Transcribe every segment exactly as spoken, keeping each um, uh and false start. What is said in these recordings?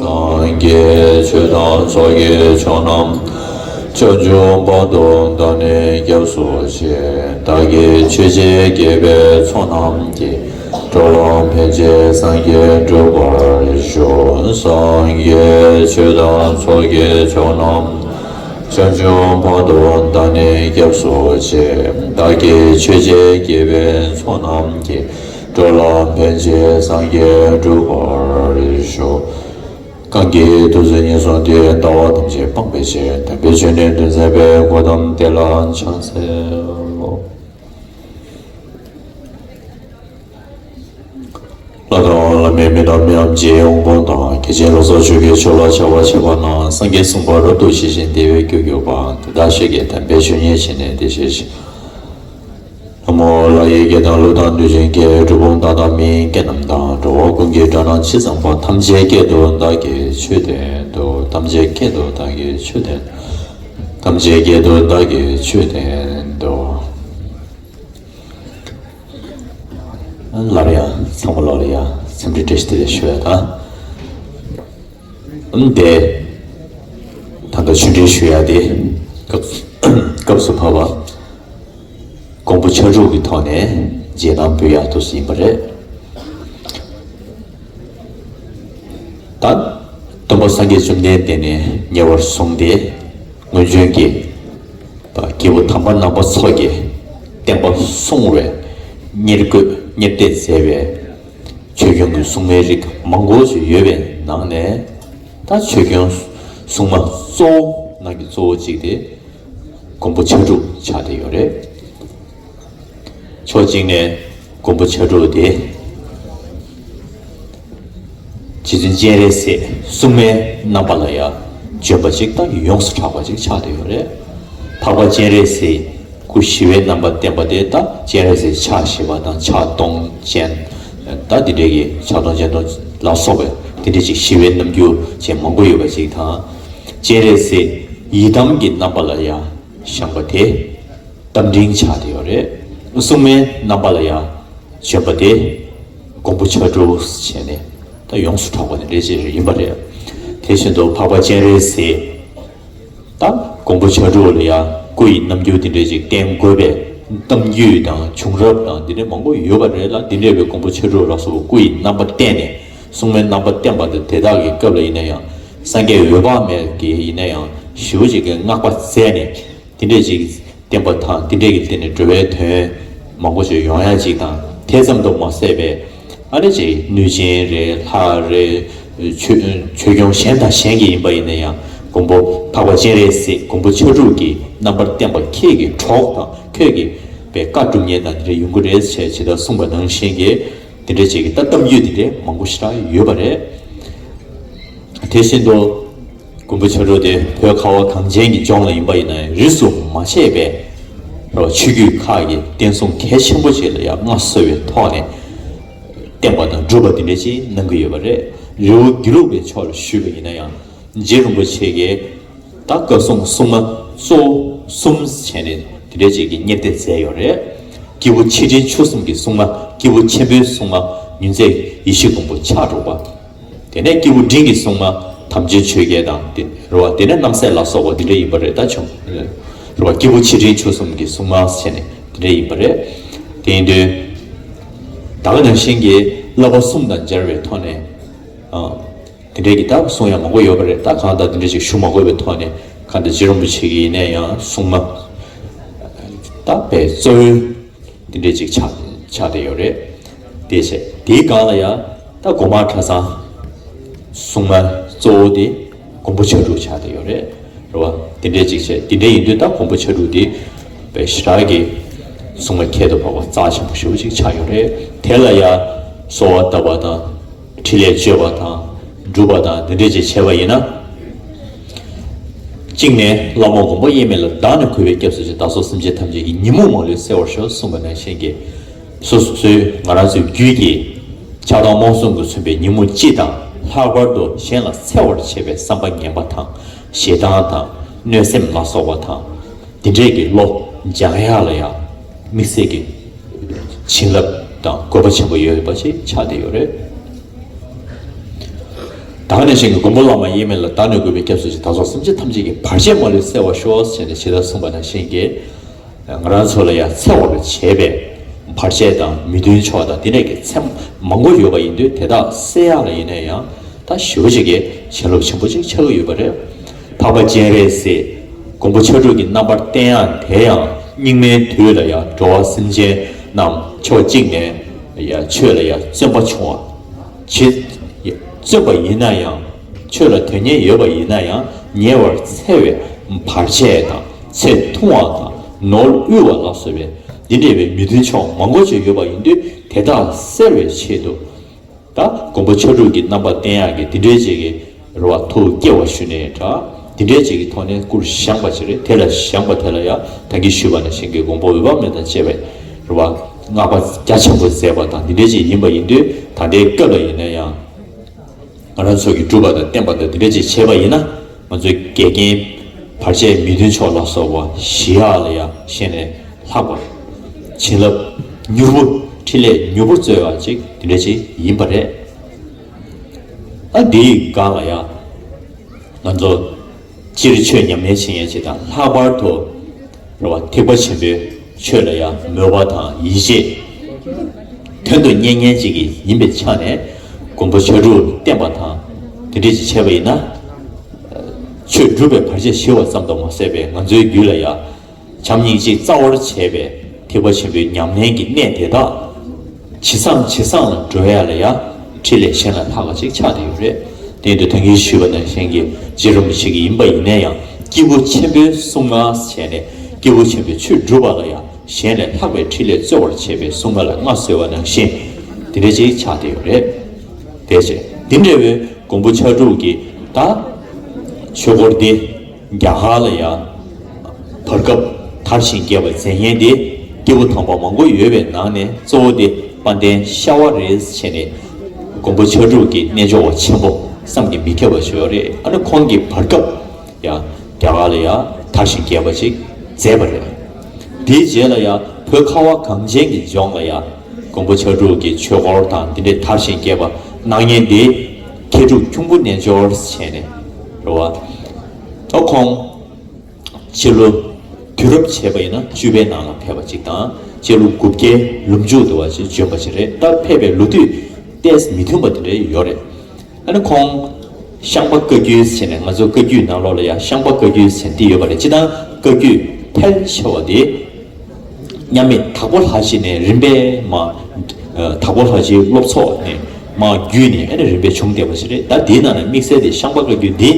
སངས་རྒྱས་ཆོས་དང་ཚོགས་ཀྱི་མཆོག་རྣམས། བྱང་ཆུབ་བར་དུ་བདག་ནི་སྐྱབས་སུ་མཆི། བདག་གིས་ཆོས་བྱས་དགེ་བའི་ཚོགས་རྣམས་ཀྱིས། འགྲོ་ལ་ཕན་ཕྱིར་སངས་རྒྱས་འགྲུབ་པར་ཤོག་སངས་རྒྱས་ཆོས་དང་ཚོགས་ཀྱི་མཆོག་རྣམས། བྱང་ཆུབ་བར་དུ་བདག་ནི་སྐྱབས་སུ་མཆི། བདག་གིས་ཆོས་བྱས་དགེ་བའི་ཚོགས་རྣམས་ཀྱིས། འགྲོ་ལ་ཕན་ཕྱིར་སངས་རྒྱས་འགྲུབ་པར་ཤོག་གང་གིས་ཐུགས་བརྩེ་ཉེར་བཟུང་སྟེ། ལྟ་བ་ཐམས་ཅད་སྤང་བའི་ཕྱིར། དམ་པའི་ཆོས་ནི་སྟོན་མཛད་པའི། གོའུ་ཏམ་དེ་ལ་ཕྱག་འཚལ་ལོ། ལྷ་དང་ལྷ་མིན་མི་དང་མི་འམ་ཅིའི་དབང་པོ་དང་། རྒྱལ་ཆེན་ལ་སོགས་ཆོས་ཀྱི་མཆོག་ལ་ཕྱག་འཚལ་བ་ཆེ་བ་རྣམས། སངས་རྒྱས་གསུངས་པ་རབ་ཏུ་ཞི་ཞིང་བདེ་བའི་རྒྱུར་གྱུར་པ། དེ་དག་ཞིག་གིས་དམ་པའི་ཆོས་ཉིད་ཕྱི་ནས་འདི་ཞེས་བྱ། ན་མོ། ལྷ་ཡི་སྐད་དང་ཀླུ་དང་གནོད་སྦྱིན་སྐད། གྲུལ་བུམ་དག་དང་མི་ཡི་སྐད་རྣམས་དང་། འགྲོ་བ་ཀུན་གྱི་སྒྲ་རྣམས་ཇི་ཙམ་པ། ཐམས་ཅད་སྐད་དུ་བདག་གིས་ཆོས་བསྟན་ཏོ། ཐམས་ཅད་སྐད་དུ་བདག་གིས་ཆོས་བསྟན། ཐམས་ཅད་སྐད་དུ་བདག་གིས་ཆོས་བསྟན་ཏོ། སླར་ཡང་ཚང་མ་ལོག་ལ་ཡང་འཚམས་འདྲི་བཀྲ་ཤིས་བདེ་ལེགས་ཞུ་ཡ་དང་། འདི་ད་ལྟ་ཆོས་འབྲེལ་ཞུ་ཡ་དེ་སྐབས་སྐབས་སུ་བབ་པ། མགོན་པོ་ཕྱག་དྲུག་གི་ཐོག་ནས་རྗེས་གནང་ཕུལ་ཡག་ཐུགས་སུ་ཡིན་པ་རེད། ད་སྟོན་པ་སངས་རྒྱས་བཅོམ་ལྡན་འདས་ནས་ཉེ་བར་བཟུང་སྟེ་སྔོན་བྱོན་གྱི་ད་སྐྱེས་བུ་དམ་པ་རྣམ་པ་ཚོ་གིས་བསྟན་པ་སྲུང་བའི་གཉེར་དགོས་གཉེར་གཏད་མཛད་པའི་ཆོས་སྐྱོང་གི་སྲུང་མའི་རིགས་མང་པོ་ཞིག་ཡོད་པའི་ནང་ནས། ད་ཆོས་སྐྱོང་སྲུང་མ་གཙོ་བོ་ནང་གི་གཙོ་བོ་གཅིག་དེ་མགོན་པོ་ཕྱག་དྲུག་ཆགས་བསྡད་ཡོད་རེད། ཕྱོགས་གཅིག་ནས་མགོན་པོ་ཕྱག་དྲུག་དེ་རྗེ་བཙུན་སྤྱན་རས་གཟིགས་སྲུང་མའི་རྣམ་པ་ལ་ཡང་བྱོན་པ་ཅིག་དང་ཡོངས་སུ་གྲགས་པ་ཅིག་ཆགས་བསྡད་ཡོད་རེད། འཕགས་པ་སྤྱན་རས་གཟིགས་སྐུ་ཞི་བའི་རྣམ་པ་བསྟན་པ་དེ་ད་སྤྱན་རས་གཟིགས་ཕྱག་བཞི་པ་དང་ཕྱག་སྟོང་ཅན། ད་འདི་འདྲའི་གི་ཕྱག་སྟོང་ཅན་དང་ལ་སོགས་པའི་དེ་འདྲའི་ཅིག་ཞི་བའི་རྣམ་འགྱུར་ཅན་མང་པོ་ཡོད་པ་ཅིག་དང་། སྤྱན་རས་གཟིགས་ཡི་དམ་གྱི་རྣམ་པ་ལ་ཡང་བཞེངས་པ་དེ་རྟ་མགྲིན་ཆགས་བསྡད་ཡོད་རེད། སྲུང་མའི་རྣམ་པ་ལ་ཡང་བྱོན་པ་དེ་མགོན་པོ་ཕྱག་དྲུག་བྱས་ནས་ད་ཡོངས་སུ་གྲགས་པ་དེ་འདྲ་ཅིག་ཡིན་པ་རེད། དེ་བཞིན་དུ་འཕགས་པ་སྤྱན་རས་གཟིགས་ད་མགོན་པོ་ཕྱག་དྲུག་ལ་ཡང་སྐུ་ཡི་རྣམ་འགྱུར་དེ་འདྲ་ཅིག་བསྟན་དགོས་པའི་གཏམ་རྒྱུད་དང་བྱུང་རབས་དང་དེ་འདྲ་མང་པོ་ཡོད་པ་རེད་ལ། དེ་འདྲ་བའི་མགོན་པོ་ཕྱག་དྲུག་ལ་སོགས་པ་སྐུ་ཡི་རྣམ་པ་བསྟན་ནས་སྲུང་མའི་རྣམ་པ་བསྟན་པ་དེ་དེ་དག་གི་སྐབས་ལ་ཡིན་ན་ཡང་། སངས་རྒྱས་འོད་དཔག་མེད་ཀྱིས་ཡིན་ན་ཡང་ཞེ་པོ་ཅིག་གི་བསྔགས་པ་མཛད་ནས། དེ་འདྲས་ཅིག་བསྟན་པ་དང་། དེ་འདྲས་ཀྱི་སྟེང་ནས་འགྲོ་བའི་དོན་མང་པོ་ཞིག་ཡོང་ཡ་ཅིག་དང་། དེ་ཙམ་དུ་མ་ཟད་པའི་ཨ་ནི་ཅིག་གནོད་སྦྱིན་རེད། ལྷ་རེད། ཆོས་ཆོས་སྐྱོང་གཞན་དང་གཞན་གྱིས་ཡིན་པ་ཡིན་ན་ཡང་། མགོན་པོ་འཕགས་པ་སྤྱན་རས་གཟིགས་མགོན་པོ་ཕྱག་དྲུག་གི་རྣམ་པར་བསྟན་པ་ཁྱེད་ཀྱི་གྲོགས་དང་ཁྱེད་ཀྱི་པའི་བཀའ་སྒྲུབ་མཁན་དང་དེ་འདྲ་ཡོང་གི་རེད་ཅེས་ཇི་ལྟར་གསུངས་པ་ནང་བཞིན་གྱི་དེ་འདྲས་ཅིག་གི་ད་གཏམ་རྒྱུད་དེ་འདྲས་མང་པོ་ཞེ་དྲག་ཡོད་པ་རེད། དེ་བཞིན་དུ། མགོན་པོ་ཕྱག་དྲུག་དེ་བོད་ཁ་བ་གངས་ཅན་གྱི་ལྗོངས་ལ་ཡིན་པ་ཡིན་ན་ཡང་རིས་སུ་མ་ཆད་པའི་རོ་ཆོས་བརྒྱུད་ཁག་གི་བསྟན་སྲུང་གལ་ཆེན་པོ་ཞིག་ལ་ཡང་མངའ་གསོལ་བའི་ཐོག་ནས་བསྟན་པ་དང་སྒྲུབ་པ་འདི་འདྲ་ཅིག་གནང་གི་ཡོད་པ་རེད། རི་བོ་དགེ་ལུགས་པའི་ཕྱོགས་ལ་ཞུས་པ་ཡིན་ན་ཡང་རྗེ་རིན་པོ་ཆེ་གིས་ད་བཀའ་སྲུང་སྲུང་མ་གཙོ་བོ་གསུམ་བྱས་ནས་འདི་འདྲ་ཅིག་གི་གཉེར་གཏད་མཛད་ཡོད་རེད། སྐྱེས་བུ་ཆེ་འབྲིང་ཆུང་གསུམ་གྱི་སྲུང་མ། སྐྱེས་བུ་ཆེན་པོའི་སྲུང་མ་མྱུར་མཛད་ཡེ་ཤེས་མགོན་པོ་ཕྱག་དྲུག་པ། དེ་ནས་སྐྱེས་བུ་འབྲིང་གི་སྲུང་མ་དམ་ཅན་ཆོས་རྒྱལ་དང་དེ་རེད་བ། དེ་ནས་རྣམ་སྲས་ལ་སོགས་པ་དེ་འདྲ་ཡིན་པ་རེད། ད་ཆུང་རེད་བ། སྐྱེས་བུ་ཆེ་འབྲིང་ཆུང་གསུམ་གྱི་སྲུང་མ་བྱས་ནས་དེ་འདྲ་ཡིན་པ་རེད། དེ་ཡིན་དུས་ད་ག་ནང་བཞིན་གྱི་བསླབ་པ་གསུམ་དང་སྦྱར་བའི་ཐོག་ནས་ཨ་དེ་འདྲའི་གི་ད་གསུང་ཡ་མང་པོ་ཡོད་པ་རེད། ད་གང་ལྟར་དེ་འདྲ་ཅིག་ཞུ་མ་དགོས་པའི་ཐོག་ནས་གང་ལྟར་རྗེ་རིན་པོ་ཆེ་གི་ཡིན་ན་ཡང་སྲུང་མ་ད་དཔེ་གཙོ་བོའི་དེ་འདྲས་ཅིག་ཆགས་ཆགས་བསྡད་ཡོད་རེད། དེ་བྱས་དེའི་སྒང་ལ་ཡང་ད་སྒོ་མང་གྲྭ་ཚང་སྲུང་མ་གཙོ་བོ་དེ་མགོན་པོ་ཕྱག་དྲུག་ཆགས་བསྡད་ཡོད་རེད། རེད་བ། དེ་འདྲས་ཅིག་བྱས་དེ་འདྲས་ཡིན་དུས་ད་མགོན་པོ་ཕྱག་དྲུག་དེ་དཔེ་ཞེ་དྲག་གི་སྲུང་མ་ཁྱད་དུ་འཕགས་པ་རྩ་ཆེན་པོ་ཞེ་པོ་ཅིག་ཆགས་ཡོད་རེད། དེ་ལ་ཡང་གསོལ་བ་བཏབ་པ་དང་། ཕྲིན་ལས་བཅོལ་བ་དང་། སྒྲུབ་པ་དང་དེ་འདྲས་ཅིག་བྱས་པ་ཡིན་ན། གཅིག་ནས་བླ་མ་མགོན་པོ་དབྱེར་མེད་ལ་བདག་ནི་གུས་པས་སྐྱབས་སུ་མཆི། བདག་སོགས་སེམས་ཅན་ཐམས་ཅད་ཀྱི། ཉོན་མོངས་མ་ལུས་སེལ་བར་ཤོག་གསུངས་པ་ནང་བཞིན་གྱི། སོ་སོའི་ང་རང་ཚོའི་རྒྱུད་ཀྱི་ཆགས་སྡང་རྨོངས་གསུམ་གྱིས་མཚོན་པའི་ཉོན་མོངས་སྤྱི་དང་། ལྷག་པར་དུ་གཞན་ལ་འཚེ་བར་བྱེད་པའི་བསམ་པ་ངན་པ་དང་། ཞེ་སྡང་དང་། གནོད་སེམས་ལ་སོགས་པ་དང་། འདི་འདྲས་ཀྱི་བློ་སྦྱང་ཡག་ལ་ཡང་དམིགས་བསལ་གྱི་བྱིན་རླབས་དང་དགོས་པ་ཆེན་པོ་ཡོད་པ་ཞིག་ཆགས་བསྡད་ཡོད་རེད། ད་ག་ནང་བཞིན་གྱི་མགོན་པོ་བླ་མ་དབྱེར་མེད་ལ་བདག་ནི་གུས་པས་སྐྱབས་སུ་མཆི། བདག་སོགས་སེམས་ཅན་ཐམས་ཅད་ཀྱི། བར་ཆད་མ་ལུས་སེལ་བར་ཤོག་ཟེར་ནས་ཇི་ལྟར་གསུངས་པ་ནང་བཞིན་གྱི། ང་རང་ཚོ་ལ་ཡང་འཚེ་བར་བྱེད་པའི་བར་ཆད་དང་མི་མཐུན་ཕྱོགས་དང་དེ་འདྲས་ཀྱི་མཚམས་མང་པོ་ཡོད་པ་ཡིན་དུས། དེ་དག་སེལ་ཡག་ལ་ཡིན་ན་ཡང་ད་ཞེ་པོ་ཅིག་གི་བྱིན་རླབས་ཆེན་པོ་ཅིག་ཆགས་ཀྱི་ཡོད་པ་རེད། འཕགས་པ་སྤྱན་རས་གཟིགས་མགོན་པོ་ཕྱག་དྲུག་གི་རྣམ་པར་བསྟན་ཡག་དེ་ཡང་སྙིགས་མའི་དུས་ལ་ཡང་འགྲོ་བ་སེམས་ཅན་རྣམས་ཕྱོགས་གཅིག་ནས་ཡང་ཆོས་ལ་ཡང་བརྩོན་པ་ཆུང་བ། ཇི་བརྩོན་པ་ཡིན་ན་ཡང་། ཆོས་ལ་དོན་གཉེར་ཡོད་པ་ཡིན་ན་ཡང་། ཉེ་བར་འཚེ་བའི་བར་ཆད་དང་། ཚེ་ཐུང་བ་དང་། ནོར་དབུལ་བ་ལ་སོགས་པའི་འདི་འདྲ་བའི་མི་མཐུན་ཕྱོགས་མང་པོ་ཅིག་ཡོད་པ་ཡིན་དུས། དེ་དག་སེལ་བའི་ཆེད་དུ་ད་མགོན་པོ་ཕྱག་དྲུག་གི་རྣམ་པ་བསྟན་ཡག་གི་འདི་འདྲའི་ཅིག་གི་རེ་བ་ཐུགས་དགྱེས་པ་ཞུ་ནས་འདྲ། འདི་འདྲའི་ཅིག་གི་ཐོག་ནས་སྐུར་བཞེངས་པ་ཅིག་རེད། དེ་ལ་བཞེངས་པ་དེ་ལ་ཡང་ད་གིན་ཞུས་པ་ནང་བཞིན་གྱི་མགོན་པོ་འོད་དཔག་མེད་དང་བཅས་པའི་རེ་བ་བསྔགས་པ་རྒྱ་ཆེན་པོ་མཛད་པ་དང་འདི་འདྲའི་ཅིག་ཡིན་པ་ཡིན་དུས། ད་ལྟའི་སྐབས་ལ་ཡིན་ན་ཡང་། ང་རང་ཚོ་གི་སྒྲུབ་པ་དང་བསྟན་པ་དང་འདི་འདྲ་ཅིག་བྱས་པ་ཡིན་ན། ང་ཚོའི་འགལ་རྐྱེན་བར་ཆད་མི་མཐུན་ཕྱོགས་ལ་སོགས་པ་ཞི་ཡག་ལ་ཡང་གཞན་ལས་ལྷག་པ། བྱིན་རླབས་མྱུར་པོ་འཕྲིན་ལས་མྱུར་པོ་སྩོལ་བ་ཅིག་འདི་འདྲ་ཅིག་ཡིན་པ་རེད། ཨ་འདིའི་སྒང་ལ་ཡང་ང་ཚོ་སྤྱིར་ཆོས་ཉམས་ལེན་བྱེད་མཁན་ཅིག་དང་། ལྷག་པར་དུ་རེད་བ། ཐེག་པ་ཆེན་པོའི་ཆོས་ལ་ཡང་མོས་པ་དང་ཡིད་ཆེས་དོན་དུ་གཉེར་མཁན་ཅིག་ཡིན་པའི་ཆ་ནས། མགོན་པོ་ཕྱག་དྲུག་བསྟེན་པ་དང་དེ་འདྲ་ཅིག་བྱས་པ་ཡིན་ན། ཆོས་སྒྲུབ་པའི་བར་ཆད་ཞི་བ་ཙམ་དུ་མ་ཟད་པའི་ང་ཚོའི་རྒྱུད་ལ་ཡང་བྱམས་སྙིང་རྗེ་རྩ་བར་བྱས་པའི་ཐེག་པ་ཆེན་པོའི་ཉམས་ལེན་གྱི་གནད་དེ་དག་ཇེ་བཟང་ཇེ་བཟང་ལ་འགྲོ་ཡ་ལ་ཡང་འཕྲིན་ལས་གཞན་ལས་ལྷག་པ་ཅིག་ཆགས་བསྡད་ཡོད་རེད། དེ་ཡིན་དུས་ད་གིན་ཞུས་པ་ནང་བཞིན་གྱི་རྗེ་རིན་པོ་ཆེ་གི་ཡིན་པ་ཡིན་ན་ཡང་། སྐྱེས་བུ་ཆེན་པོའི་གསུང་ངག་བྱས་ནས་སྐྱེས་བུ་ཆེན་པོའི་ཆོས་སྒྲུབ་པ་ལ་ཡང་གཞན་ལས་ལྷག་པའི་འཕྲིན་ལས་སྩོལ་བར་བྱེད་པའི་གསུང་ངག་ལ་མངའ་གསོལ་བ་ནང་བཞིན་དེ་འདྲ་ཅིག་ཆགས་བསྡད་ཡོད་རེད། དེ་བྱས་དེ་འདྲ་བའི་མགོན་པོ་ཕྱག་དྲུག་གི་ད་ཆོས་སྐོར་འདི་རྒྱ་གར་ལ་ཡང་བར་སྐབས་དར་ཞིང་རྒྱས་པ་མཛད་མཁན་དེ་སྐྱེས་བུ་དམ་པ་མང་པོ་ཡོད་པའི་ནང་ནས་གཙོ་བོ་དེ་དཔལ་ལྡན་ཤ་བ་རི་ཟེར་ནས་མགོན་པོ་ཕྱག་དྲུག་གི་རྣལ་འབྱོར་བ་ཆེན་པོ་བསམ་གྱིས་མི་ཁྱབ་པ་ཞིག་ཡོད་རེད། ཨ་ནི་ཁོང་གི་བར་སྐབས་ཡང་རྒྱ་གར་ལ་ཡང་དར་ཞིང་རྒྱས་པ་ཅིག་མཛད་པ་རེད། དེའི་རྗེས་ལ་ཡང་བོད་ཁ་བ་གངས་ཅན་གྱི་ལྗོངས་ལ་ཡང་མགོན་པོ་ཕྱག་དྲུག་གི་ཆོས་སྐོར་དང་དེ་འདྲའི་དར་ཞིང་རྒྱས་པ་གནང་མཁན་དེ་མཁས་གྲུབ་ཁྱུང་པོ་རྣལ་འབྱོར་ཟེར་ནས་རེད་བ། ད་ཁོང་སྤྱི་ལོ་དུས་རབས་བྱས་པ་ཡིན་ན་བཅུ་པའི་ནང་ལ་ཕེབས་པ་ཅིག་དང་། སྤྱི་ལོ་དགུ་བརྒྱའི་ལོ་མཇུག་དུ་བ་ཅིག་བྱོན་པ་ཅིག་རེད། ད་ཕེབས་པའི་ལོ་དུས་ཏོག་ཙམ་མི་མཐུན་པ་དེ་འདྲ་ཡོད་རེད། ཨ་ནི་ཁོང་ཤངས་པ་བཀའ་བརྒྱུད་ཟེར་ནས་ང་ཚོ་བཀའ་བརྒྱུད་ནང་ལོགས་ལ་ཡང་ཤངས་པ་བཀའ་བརྒྱུད་ཟེར་འདི་ཡོད་པ་རེད། སྤྱིར་བཏང་བཀའ་བརྒྱུད་ཕལ་ཆེ་བ་དེ་མཉམ་མེད་དྭགས་པོ་ལྷ་རྗེ་ནས་རིམ་པས་མར། ཨ་དྭགས་པོ་ལྷ་རྗེའི་སློབ་ཚོགས་ནས་མར་བརྒྱུད་ནས་ཨ་ནི་རིམ་པས་བྱུང་བསྡད་པ་ཞིག་རེད། ད་དེའི་ནང་ནས་དམིགས་བསལ་དེ་ཤངས་པ་བཀའ་བརྒྱུད་འདི་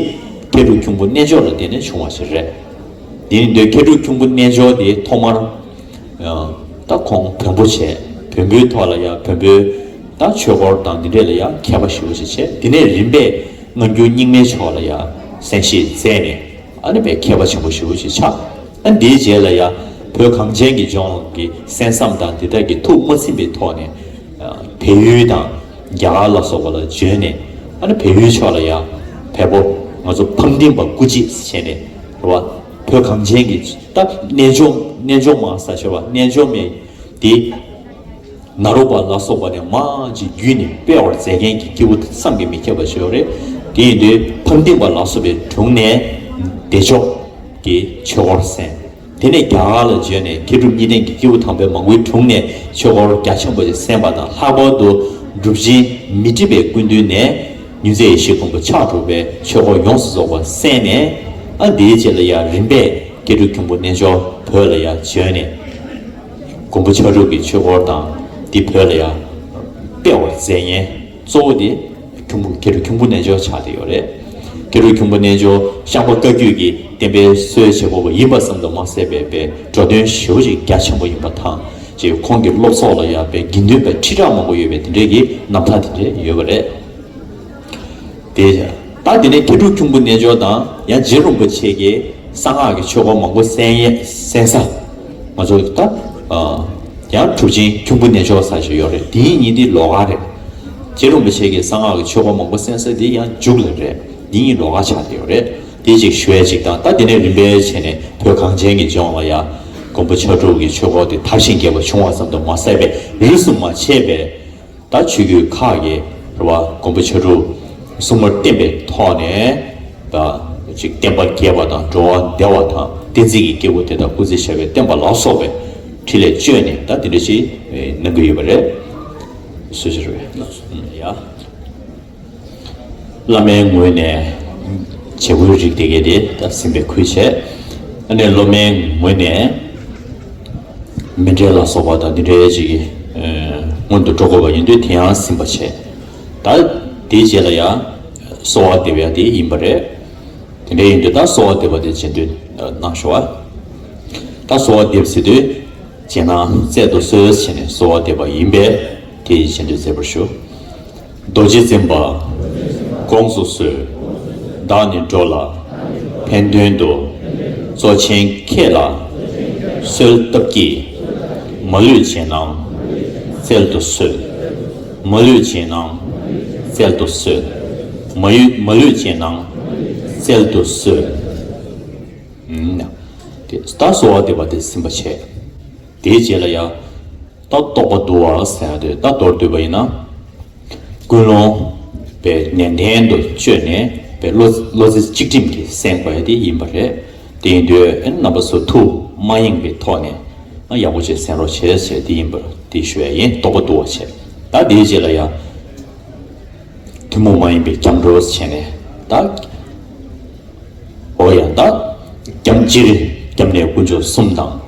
མཁས་གྲུབ་ཁྱུང་པོ་རྣལ་འབྱོར་ལ་བརྟེན་ནས་བྱུང་བ་ཞིག་རེད། དེ་ཡིན་དུས་མཁས་གྲུབ་ཁྱུང་པོ་རྣལ་འབྱོར་དེ་ཐོག་མར་ཡང་ད་ཁོང་བོན་པོ་བྱས། བོན་པོའི་ཐོག་ལ་ཡང་བོན་པོའི་ད་ཆོས་སྐོར་དང་འདི་འདྲས་ལ་ཡང་མཁས་པ་ཞེ་པོ་ཅིག་བྱས། དེ་ནས་རིམ་པས་སྔ་འགྱུར་རྙིང་མའི་ཕྱོགས་ལ་ཡང་གསན་བཞེས་མཛད་ནས་ཨ་ནི་དཔེ་མཁས་པ་ཆེན་པོ་ཞེ་པོ་ཅིག་ཆགས། ཨ་འདིའི་རྗེས་ལ་ཡང་བོད་གངས་ཅན་གྱི་ལྗོངས་ཀྱི་གསན་བསམ་དང་འདི་དག་གི་ཐུགས་མ་ཚིམ་པའི་ཐོག་ནས་བལ་ཡུལ་དང་རྒྱ་གར་ལ་སོགས་པ་ལ་བྱོན་ནས། ཨ་ནི་བལ་ཡུལ་ཕྱོགས་ལ་ཡང་བལ་པོ་ང་ཚོ་ཕམ་ཏིང་པ་སྐུ་རྗེས་བྱས་ནས་རེད་བ། བོད་གངས་ཅན་གྱི་ད་རྣལ་འབྱོར་རྣལ་འབྱོར་མ་ཟེར་ཞེས་པ་རྣལ་འབྱོར་མའི་དེ་ནཱ་རོ་པ་ལ་སོགས་པ་ནས་མར་ཅིག་བརྒྱུད་ནས་སྤེལ་བར་མཛད་མཁན་གྱི་སྐྱེས་བུ་བསམ་གྱིས་མི་ཁྱབ་པ་ཞིག་ཡོད་རེད། དེ་ཡིན་དུས་ཕམ་ཏིང་པ་ལ་སོགས་པའི་དྲུང་ནས་བདེ་མཆོག་གི་ཆོས་སྐོར་གསན། དེ་ནས་རྒྱ་གར་ལ་བྱོན་ནས་མཁས་གྲུབ་གཉིས་ལྡན་གྱི་སྐྱེས་བུ་དམ་པའི་མང་པོའི་དྲུང་ནས་ཆོས་སྐོར་རྒྱ་ཆེན་པོ་ཞིག་གསན་པ་དང་། ལྷག་པར་དུ་གྲུབ་ཆེན་མཻ་ཏྲི་པའི་སྐུ་མདུན་ནས་མྱུར་མཛད་ཡེ་ཤེས་མགོན་པོ་ཕྱག་དྲུག་པའི་ཆོས་སྐོར་ཡོངས་སུ་རྫོགས་པ་གསན་ནས། ཨ་འདིའི་རྗེས་ལ་ཡང་རིམ་པས་མཁས་གྲུབ་ཁྱུང་པོ་རྣལ་འབྱོར་བོད་ལ་ཡང་བྱོན་ནས། མགོན་པོ་ཕྱག་དྲུག་གི་ཆོས་སྐོར་དང་འདི་བོད་ལ་ཡང་སྤེལ་བར་མཛད་མཁན་གཙོ་བོ་དེ་ཁྱུང་པོ་མཁས་གྲུབ་ཁྱུང་པོ་རྣལ་འབྱོར་ཆགས་བསྡད་ཡོད་རེད། མཁས་གྲུབ་ཁྱུང་པོ་རྣལ་འབྱོར་ཤངས་པ་བཀའ་བརྒྱུད་ཀྱི་བསྟན་པའི་སྲོལ་འབྱེད་པ་ཡིན་པ་ཙམ་དུ་མ་ཟད་པའི་པའི་འགྲོ་དོན་ཞེ་པོ་ཅིག་རྒྱ་ཆེན་པོ་ཡིན་པ་དང་། ཅེས་ཁོང་གི་སློབ་ཚོགས་ལ་ཡང་པའི་དགེ་འདུན་པ་ཁྲི་ཕྲག་མང་པོ་ཡོད་པའི་དེ་འདྲའི་གི་རྣམ་ཐར་དེ་འདྲ་ཡོད་པ་རེད། དེ་ད་དེ་ནས་མཁས་གྲུབ་ཁྱུང་པོ་རྣལ་འབྱོར་དང་ཡང་རྗེ་རིན་པོ་ཆེ་གིས་ གསང་སྔགས་ཀྱི་ཆོས་འཁོར་མང་པོ་གསན་ཡས་གསན་ས། ང་ཚོ་ད་ཨ་ཡང་གྲུབ་ཆེན་ཁྱུང་པོ་རྣལ་འབྱོར་ཟེར་ཞིག་ཡོད་རེད། དེའི་ཉིན་དེ་ལོགས་ཀ་རེད། རྗེ་རིན་པོ་ཆེ་གིས་གསང་སྔགས་ཀྱི་ཆོས་འཁོར་མང་པོ་གསན་ས་དེ་ཡང་མཇུག་ལ་རེད། དེ་ཉིན་ལོགས་ཀ་ཆགས་བསྡད་ཡོད་རེད། དེ་གཅིག་ཞུ་ཡས་གཅིག་དང་། ད་དེ་ནས་རིམ་པས་བྱས་ནས་བོད་གངས་ཅན་གྱི་ལྗོངས་ལ་ཡང་མགོན་པོ་ཕྱག་དྲུག་གི་ཆོས་འཁོར་དེ་དར་ཞིང་རྒྱས་པ་བྱུང་བ་ཙམ་དུ་མ་ཟད་པའི་རིས་སུ་མ་ཆད་པའི་ད་ཆོས་བརྒྱུད་ཁག་གི་རེད་བ། མགོན་པོ་ཕྱག་དྲུག་སྲུང་མར་བསྟེན་པའི་ཐོག་ནས་ད་ཅིག་བསྟན་པ་རྒྱས་པ་དང་འགྲོ་བ་བདེ་བ་དང་བསྟན་འཛིན་གྱི་སྐྱེས་བུ་དེ་དག་སྐུ་ཚེ་ཞབས་པད་བརྟན་པ་ལ་སོགས་པའི་འཕྲིན་ལས་བཅོལ་ནས་ད་དེ་འདྲ་ཞིག་གནང་གི་ཡོད་པ་རེད། སུ་ཞིག་རེད་ཡ། བླ་མའི་ངོས་ནས་བྱེད་སྒོའི་རིགས་དེ་གས་དེ་ད་ཟིན་པའི་ཁུལ་བྱས། ཨ་ནི་སློབ་མའི་ངོས་ནས་མཎྜལ་ལ་སོགས་པ་དང་འདི་འདྲའི་ཅིག་གི་ཨ་སྔོན་དུ་འགྲོ་དགོས་པ་ཡིན་དུས་དེ་ཡང་ཟིན་པ་བྱས། ད་དེའི་རྗེས་ལ་ཡང་གསོལ་བ་འདེབས་ཡ་དེ་ཡིན་པ་རེད། དེ་འདྲ་ཡིན་དུས་ད་གསོལ་བ་འདེབས་པ་དེ་རྗེས་ཟློས་གནང་ཤོག་ཨ། ད་གསོལ་བ་འདེབས་ཟེར་དུས་རྗེས་གནང་སྩལ་དུ་གསོལ་ཟེར་ནས་གསོལ་བ་འདེབས་པ་ཡིན་པས་དེ་ཡི་རྗེས་ཟློས་མཛད་པར་ཞུ། རྡོ་རྗེ་འཛིན་པ་དགོངས་སུ་གསོལ། བདག་ནི་འགྲོ་ལ་ཕན་དོན་དུ། གཙོ་ཆེན་ཁྱེད་ལ་གསོལ་བཏབ་ཀྱིས། མ་ལུས་རྗེས་གནང་སྩལ་དུ་གསོལ། མ་ལུས་རྗེས་གནང་སྩལ་དུ་གསོལ། མ་ཡུ་མ་ལུས་རྗེས་གནང་སྩལ་དུ་གསོལ། ཨུམ། དེ་ད་གསོལ་བ་འདེབས་པ་དེ་ཟིན་པ་བྱས། དེའི་རྗེས་ལ་ཡང་ད་རྟོགས་པ་བསྡུ་བ་ཟེར་ཡ་དེ་ད་མདོར་བསྡུས་པ་ཡིན་ན། ཀུན་སློང་པའི་ནན་ཏན་དུ་བཅོས་ནས་པའི་བློ་བློ་རྩེ་གཅིག་སྒྲིམ་གྱིས་གསན་དགོས་ཡ་དེ་ཡིན་པ་རེད། དེ་ཡིན་དུས་ཨེ་རྣམ་པ་ཚོ་ཐུགས་མ་ཡེངས་པའི་ཐོག་ནས་ཨ་ཡག་པོ་བྱས་གསན་རོགས་བྱས་ཟེར་དེ་ཡིན་པ་དེ་ཞུ་ཡ་ཡིན། རྟོགས་པ་བསྡུ་བ་བྱས། ད་དེའི་རྗེས་ལ་ཡང་ཐུན་མོང་མ་ཡིན་པའི་སྐྱབས་འགྲོ་བྱས་ནས་ད། འོ་ཡང་ད། སྐྱབས་སྤྱིར་སྐྱབས་གནས་དཀོན་མཆོག་གསུམ་དང་།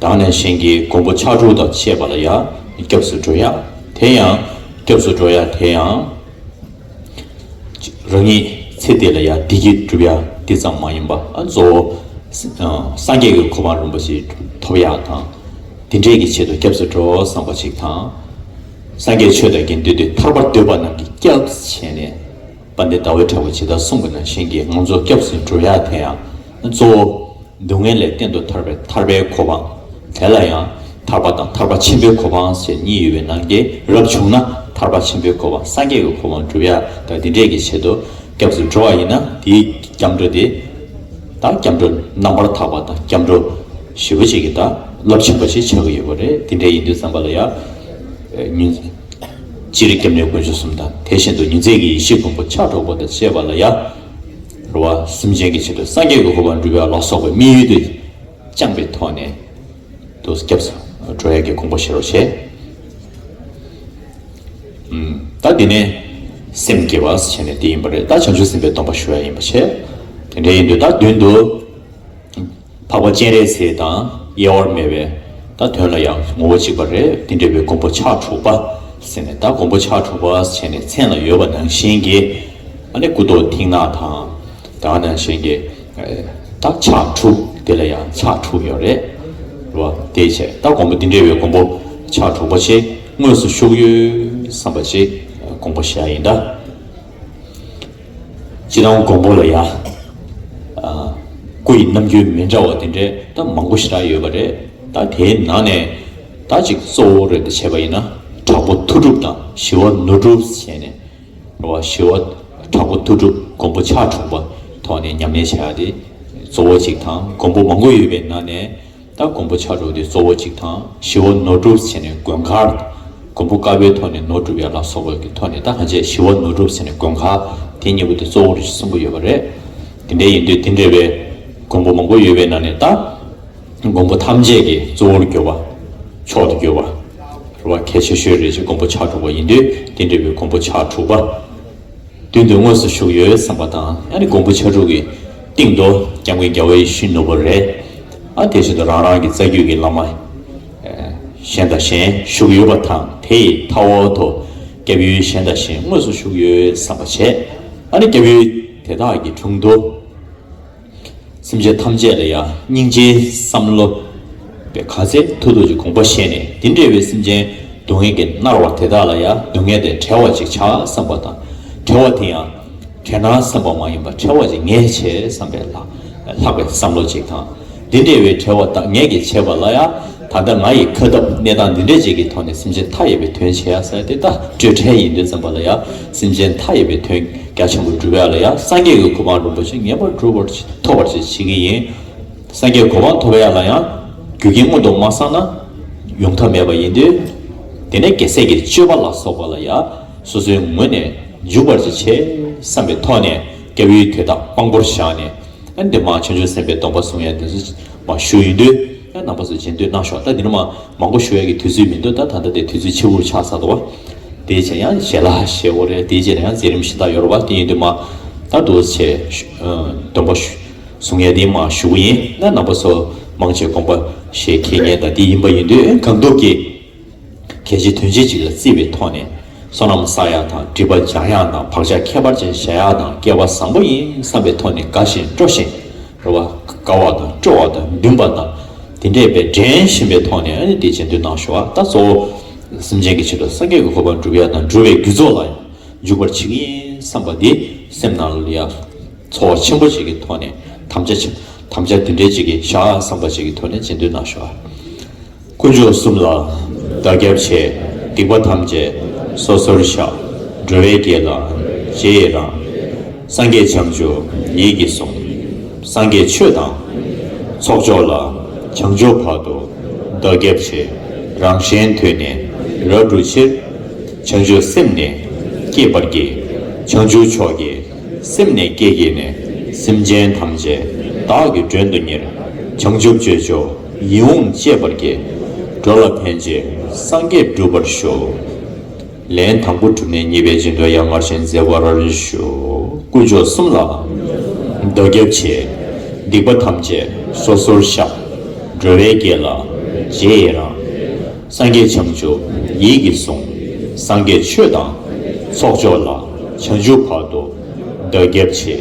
ད་ག་ནང་བཞིན་གྱི་མགོན་པོ་ཕྱག་དྲུག་དང་བཅས་པ་ལ་ཡང་སྐྱབས་སུ་འགྲོ་ཡ། དེ་ཡང་སྐྱབས་སུ་འགྲོ་ཡ་དེ་ཡང་། རང་ཉིད་ཚེ་འདི་ལ་ཡང་བདེ་སྐྱིད་སྒྲུབ་ཡ་དེ་ཙམ་མ་ཡིན་པ། ཨ་གཙོ་བོ་སངས་རྒྱས་ཀྱི་གོ་འཕང་རིན་པོ་ཆེ་ཐོབ་ཡ་དང་། དེ་འདྲས་ཀྱི་ཆེད་དུ་སྐྱབས་སུ་འགྲོ་བསམ་པ་ཞིག་དང་། སངས་རྒྱས་ཆོས་དང་དགེ་འདུན་འདི་ཐར་པར་འདོད་པ་རྣམས་ཀྱིས་སྐྱབས་བྱས་ནས། དཔལ་ལྡན་ཟླ་བའི་གྲགས་པས་ཇི་ལྟར་གསུངས་པ་ནང་བཞིན་གྱི་ང་ཚོ་སྐྱབས་སུ་འགྲོ་ཡ་དེ་ཡང་གཙོ་བོ་སྡུག་བསྔལ་ལས་གཏན་དུ་ཐར་པའི་ཐར་པའི་གོ་འཕང་། དེ་ལ་ཡང་ཐར་པ་དང་ཐར་པ་ཆེན་པོའི་གོ་འཕང་ཞེས་གཉིས་ཡོད་པའི་ནང་གི་རབ་བྱུང་ན་ཐར་པ་ཆེན་པོའི་གོ་འཕང་སངས་རྒྱས་ཀྱི་གོ་འཕང་སྒྲུབ་ཡ་དང་འདི་འདྲས་ཀྱི་ཆེད་དུ་སྐྱབས་སུ་འགྲོ་བ་ཡིན་ན། དེའི་སྐྱབས་འགྲོ་དེ་ད་སྐྱབས་འགྲོ་རྣམ་པར་དག་པ་དང་སྐྱབས་འགྲོ་ཞེ་པོ་ཅིག་གི་ད་རླབས་ཆེན་པོ་ཞིག་ཆགས་ཀྱི་ཡོད་པ་རེད། དེ་འདྲས་ཡིན་དུས་ཙམ་པ་ལ་ཡང་ཉིན། སྤྱིར་སྐྱབས་གནས་དཀོན་མཆོག་གསུམ་དང་། དེ་བཞིན་དུ་ཉི་ཚེ་གི་ཡེ་ཤེས་མགོན་པོ་ཕྱག་དྲུག་པ་དང་བཅས་པ་ལ་ཡང་རེ་བ། སེམས་ཅན་གྱི་ཆེད་དུ་སངས་རྒྱས་ཀྱི་གོ་འཕང་སྒྲུབ་པ་ལ་སོགས་པའི་དམིགས་ཡུལ་དུ་བཅངས་པའི་ཐོག་ནས་དུ་སྐྱབས་སུ་འགྲོ་ཡ་གི་དགོངས་པ་བཞེས་རོགས་བྱས། ད་འདི་ནས་སེམས་བསྐྱེད་པ་བྱས་ནས་དེ་ཡིན་པ་རེད། ད་བྱང་ཆུབ་སེམས་དཔའི་སྡོམ་པ་ཞུ་ཡ་ཡིན་པ་བྱས། དེ་འདྲ་ཡིན་དུས་ད་མདུན་དུ། འཕགས་པ་སྤྱན་རས་གཟིགས་དང་དབྱེ་བ་མེད་པའི་ད་དོན་ལ་ཡང་ངོ་བོ་གཅིག་པ་རེད། དེ་འདྲ་བའི་མགོན་པོ་ཕྱག་དྲུག་པ་ཟེར་ནས། ད་མགོན་པོ་ཕྱག་དྲུག་པ་ཟེར་ནས་མཚན་ལ་ཡོད་པ་ནང་བཞིན་གྱི་ཨ་ནི་སྐུ་མདོག་མཐིང་ནག་དང་། ད་ག་ནང་བཞིན་གྱི་ད་ཕྱག་དྲུག་དེ་ལ་ཡང་ཕྱག་དྲུག་ཡོད་རེད། རེད་བ། དེ་བྱས་ད་མགོན་པོ་འདི་འདྲ་བའི་མགོན་པོ་ཕྱག་དྲུག་པ་ཞིག་དངོས་སུ་བཞུགས་ཡོད་བསམ་པ་ཞིག་དགོངས་པ་བཞེས་ཡ་ཡིན་ད། སྤྱིར་བཏང་མགོན་པོ་ལ་ཡ། ཨ། སྐུ་ཡི་རྣམ་འགྱུར་མི་འདྲ་བ་དེ་འདྲའི་ད་མང་པོ་ཞེ་དྲག་ཡོད་པ་རེད། ད་དེའི་ནང་ནས་ད་ཅིག་གཙོ་བོ་རེད་དུ་བྱས་པ་ཡིན་ན། དྲག་པོ་ཐུགས་སྒྲུབ་དང་ཞི་བ་ནོར་སྒྲུབ་བྱས་ནས། རེད་བ། ཞི་བ། དྲག་པོ་ཐུགས་སྒྲུབ་མགོན་པོ་ཕྱག་དྲུག་པ་ཐོག་ནས་ཉམས་ལེན་བྱ་ཡ་དེ་གཙོ་བོ་གཅིག་དང་། མགོན་པོ་མང་པོ་ཡོད་པའི་ནང་ནས། ད་མགོན་པོ་ཕྱག་དྲུག་དེ་གཙོ་བོ་གཅིག་དང་། ཞི་བ་ནོར་སྒྲུབ་བྱས་ནས་མགོན་དཀར། མགོན་པོ་དཀར་པོའི་ཐོག་ནས་ནོར་སྒྲུབ་ཡ་ལ་སོགས་པའི་གི་ཐོག་ནས་ད་གང་བྱས་ཞི་བ་ནོར་སྒྲུབ་བྱས་ནས་མགོན་དཀར། དེ་གཉིས་པོ་དེ་གཙོ་བོ་རེ་གསུམ་པོ་ཡོད་པ་རེད། དེ་འདྲ་ཡིན་དུས་དེ་འདྲ་བའི་མགོན་པོ་མང་པོ་ཡོད་པའི་ནང་ནས་ད་མགོན་པོ་ཐམས་ཅད་ཀྱི་གཙོ་བོར་གྱུར་པ། མཆོག་ཏུ་གྱུར་པ། རེད་བ། གལ་ཆེ་ཤོས་རེ་ཞིག་མགོན་པོ་ཕྱག་དྲུག་པ་ཡིན་དུས་དེ་འདྲ་བའི་མགོན་པོ་ཕྱག་དྲུག་པ། མདུན་དུ་དངོས་སུ་བཞུགས་ཡོད་བསམ་པ་དང་། ཡང་ན་མགོན་པོ་ཕྱག་དྲུག་གི་སྟེང་དུ་སྐྱབས་མགོན་རྒྱལ་བ་ཡིད་བཞིན་ནོར་བུ་རེད། ཨ། དེ་བཞིན་དུ་རང་རང་གི་རྩ་རྒྱུད་ཀྱི་བླ་མ་གཞན་དང་གཞན་བཞུགས་ཡོད་པ་དང་། དེ་ཡི་མཐའ་འོག་ཏུ་སྐྱབས་ཡུལ་གཞན་དང་གཞན་དངོས་སུ་བཞུགས་ཡོད་བསམ་པ་བྱས། ཨ་ནི་སྐྱབས་ཡུལ་དེ་དག་གི་དྲུང་དུ། སེམས་ཅན་ཐམས་ཅད་ལ་ཡང་སྙིང་རྗེའི་བསམ་བློ་བའི་ག་ཚད་མཐུ་སྟོབས་ཀྱི་དགོངས་པ་བཞེས་ནས། འདི་འདྲ་བའི་སེམས་ཅན་སྡུག་བསྔལ་གྱིས་མནར་བ་དེ་དག་ལ་ཡང་སྡུག་བསྔལ་དེ་བྲལ་བ་ཅིག་བྱ་བསམ་པ་དང་། བྲལ་བ་དེ་ཡང་བྲལ་སྣང་བསམ་པ་མ་ཡིན་པར་བྲལ་བ་ཅིག་ངེས་བྱེད་བསམ་པའི་ལ། ལྷག་པའི་བསམ་བློ་ཅིག་དང་། འདི་འདྲ་བའི་བྲེལ་བ་དག་ངེད་ཀྱིས་བྱེད་པ་ལ་ཡང་། ད་ལྟ་ང་ཡི་ཁ་སྟབས་གནས་སྟངས་འདི་འདྲ་ཅིག་གི་ཐོག་ནས་སེམས་ཅན་མཐའ་ཡས་པའི་དོན་བྱེད་ཡ་ཟེར་དེ་ད་སྤྲོས་བྲལ་ཡིན་དུས་ཙམ་པ་ལ་ཡང་། སེམས་ཅན་མཐའ་ཡས་པའི་དོན་རྒྱ་ཆེན་པོ་སྒྲུབ་ཡ་ལ་ཡང་སངས་རྒྱས་ཀྱི་གོ་འཕང་རིན་པོ་ཆེ་ངེས་པར་སྒྲུབ་པར་ཐོབ་པར་བྱེད་ཀྱི་ཡིན། སངས་རྒྱས་གོ་འཕང་ཐོབ་ཡ་ལ་ཡང་རྒྱུ་རྐྱེན་སྔོན་དུ་མ་བསགས་ན་ཡོང་ཐབས་མེད་པ་ཡིན་དུས། དེ་ནས་རྒྱལ་སྲས་ཀྱི་སྤྱོད་པ་ལ་སོགས་པ་ལ་ཡང་སོ་སོའི་ངོས་ནས་འཇུག་པར་བྱེད་བསམ་པའི་ཐོག་ནས་སྐྱབས་ཡུལ་དེ་དག་དཔང་པོར་བཞག་ནས། ཨ་འདི་མ་བྱང་ཆུབ་སེམས་དཔའི་སྡོམ་པ་བཟུང་ཡ་དེ་ཚོ་མ་ཞུ་ཡིན་དུས། ཨ་རྣམ་པ་ཚོ་རྗེས་ཟློས་གནང་ཤོག་ད་འདི་ནི་མ་མང་པོ་ཞུ་ཡ་གི་དུས་ཚོད་མི་འདུག་ད་ད་ལྟ་དེ་དུས་ཚོད་ཕྱི་པོར་ཆགས་ཚར་འདུག་བ། དེ་བྱས་ཡང་ཞལ་ལག་བཞེས་འོ་རེད། དེ་བྱས་ན་ཡང་མཛད་རིམ་གཞན་དག་ཡོད་རེད་བ། དེ་ཡིན་དུས་མ་ད་འདུག་བྱས་ཨ་སྡོམ་པ་ཞུ་བཟུང་ཡ་དེ་མ་ཞུ་གི་ཡིན། ན་རྣམ་པ་ཚོ་མང་ཆེ་དགོངས་པ་བཞེས་མཁན་ད་དེ་ཡིན་པ་ཡིན་དུས། ཨ་གང་ཐུབ་ཀྱིས། གལ་ཆེ་དོན་ཆེ་ཅིག་ལ་བརྩིས་པའི་ཐོག་ནས་བསོད་ནམས་བསགས་ཡག་དང་སྒྲིབ་པ་སྦྱང་ཡག་དང་བག་ཆགས་ཁྱད་པར་ཅན་བཞག་ཡག་དང་སྐལ་བ་བཟང་པོ་ཡིན་བསམ་པའི་ཐོག་ནས་དགའ་བཞིན་སྤྲོ་བཞིན་རེད་བ། དགའ་བ་དང་སྤྲོ་བ་དང་འདུན་པ་དང་དེ་འདྲས་པའི་འདྲེན་བཞིན་པའི་ཐོག་ནས་ཨ་ནི་དེ་རྗེས་ཟློས་གནང་ཤོག་ཨ་ད་གཙོ་བོ་སེམས་ཅན་གྱི་ཆེད་དུ་སངས་རྒྱས་ཀྱི་གོ་འཕང་སྒྲུབ་ཡག་དང་སྒྲུབ་པའི་རྒྱུ་ཚོགས་ལ་འཇུག་པར་བྱེད་ཀྱི་ཡིན་བསམ་པ་འདི་སེམས་ནང་ལ་ཡ་ཚོར་བ་ཆེན་པོ་ཞིག་གི་ཐོག་ནས་དམ་བཅའ་ཆེ་དམ་བཅའ་དེ་འདྲས་ཅིག་གི་བཞག་བསམ་པ་ཞིག་གི་ཐོག་ནས་རྗེས་ཟློས་གནང་ཤོག་ཨ། དཀོན་མཆོག་གསུམ་ལ་བདག་སྐྱབས་མཆི། སྡིག་པ་ཐམས་ཅད་སོ་སོར་བཤགས། འགྲོ་བའི་དགེ་ལ་རྗེས་ཡི་རང་། སངས་རྒྱས་བྱང་ཆུབ་ཡིད་ཀྱིས་བཟུང་། སངས་རྒྱས་ཆོས་དང་ཚོགས་མཆོག་ལ། བྱང་ཆུབ་བར་དུ་བདག་སྐྱབས་མཆི། རང་གཞན་དོན་ནི་རབ་བསྒྲུབ་ཕྱིར། བྱང་ཆུབ་སེམས་ནི་བསྐྱེད་པར་བགྱི། བྱང་ཆུབ་མཆོག་གི་སེམས་ནི་བསྐྱེད་བགྱིས་ནས། སེམས་ཅན་ཐམས་ཅད་བདག་གིས་མགྲོན་དུ་གཉེར། བྱང་ཆུབ་སྤྱོད་མཆོག་ཡིད་འོང་སྤྱད་པར་བགྱི། འགྲོ་ལ་ཕན་ཕྱིར་སངས་རྒྱས་འགྲུབ་པར་ཤོག་ལན་དང་པོ་གྲུབ་ནས་གཉིས་པའི་རྗེས་ཟློས་ཡང་སྔར་བཞིན་མཛད་པར་ཞུ། དཀོན་མཆོག་གསུམ་ལ་བདག་སྐྱབས་མཆི། སྡིག་པ་ཐམས་ཅད་སོ་སོར་བཤགས། འགྲོ་བའི་དགེ་ལ་རྗེས་ཡི་རང་། སངས་རྒྱས་བྱང་ཆུབ་ཡིད་ཀྱིས་བཟུང་། སངས་རྒྱས་ཆོས་དང་ཚོགས་མཆོག་ལ། བྱང་ཆུབ་བར་དུ་བདག་སྐྱབས་མཆི།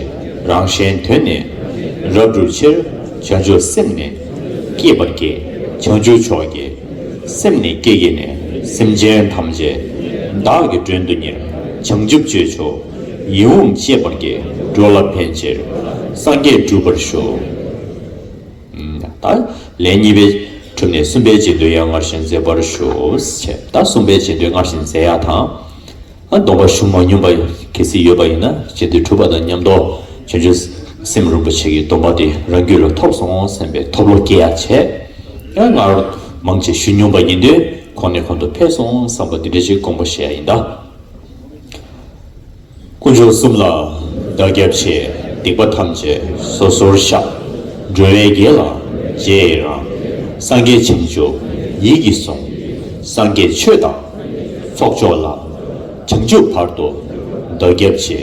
རང་གཞན་དོན་ནི་རབ་བསྒྲུབ་ཕྱིར། བྱང་ཆུབ་སེམས་ནི་བསྐྱེད་པར་བགྱི། བྱང་ཆུབ་མཆོག་གི་སེམས་ནི་བསྐྱེད་བགྱིས་ནས། སེམས་ཅན་ཐམས་ཅད་བདག་གིས་མགྲོན་དུ་གཉེར། བྱང་ཆུབ་སྤྱོད་མཆོག་ཡིད་འོང་སྤྱད་པར་བགྱི། འགྲོ་ལ་ཕན་ཕྱིར་སངས་རྒྱས་འགྲུབ་པར་ཤོག་ད་ལན་གཉིས་པའི་གྲུབ་ནས་གསུམ་པའི་རྗེས་ཟློས་ཡང་སྔར་བཞིན་མཛད་པར་ཞུ། ཞེས་ད་གསུམ་པའི་རྗེས་ཟློས་སྔར་བཞིན་མཛད་ཡག་དང་། ཨ་སྡོམ་པ་ཞུ་མ་མྱོང་པ་གལ་སྲིད་ཡོད་པ་ཡིན་ན་རྗེས་ཟློས་གྲུབ་པ་དང་མཉམ་དུ་བྱང་ཆུབ་སེམས་རིན་པོ་ཆེ་གི་སྡོམ་པ་དེ་རང་རྒྱུད་ལ་ཐོབ་སོང་བསམ་པའི་ཐོབ་བློ་སྐྱེ་ཡག་བྱས། ཡང་སྔར་མང་ཆེ་ཞུ་མྱོང་པ་ཡིན་དུས་གོང་ནས་གོང་དུ་འཕེལ་སོང་བསམ་པ་འདི་འདྲ་ཞིག་དགོངས་པ་བཞེས་ཡག་ཡིན་ད། དཀོན་མཆོག་གསུམ་ལ་བདག་སྐྱབས་མཆི། སྡིག་པ་ཐམས་ཅད་སོ་སོར་བཤགས། འགྲོ་བའི་དགེ་ལ་རྗེས་ཡི་རང་། སངས་རྒྱས་བྱང་ཆུབ་ཡིད་ཀྱིས་བཟུང་། སངས་རྒྱས་ཆོས་དང་ཚོགས་མཆོག་ལ། བྱང་ཆུབ་བར་དུ་བདག་སྐྱབས་མཆི།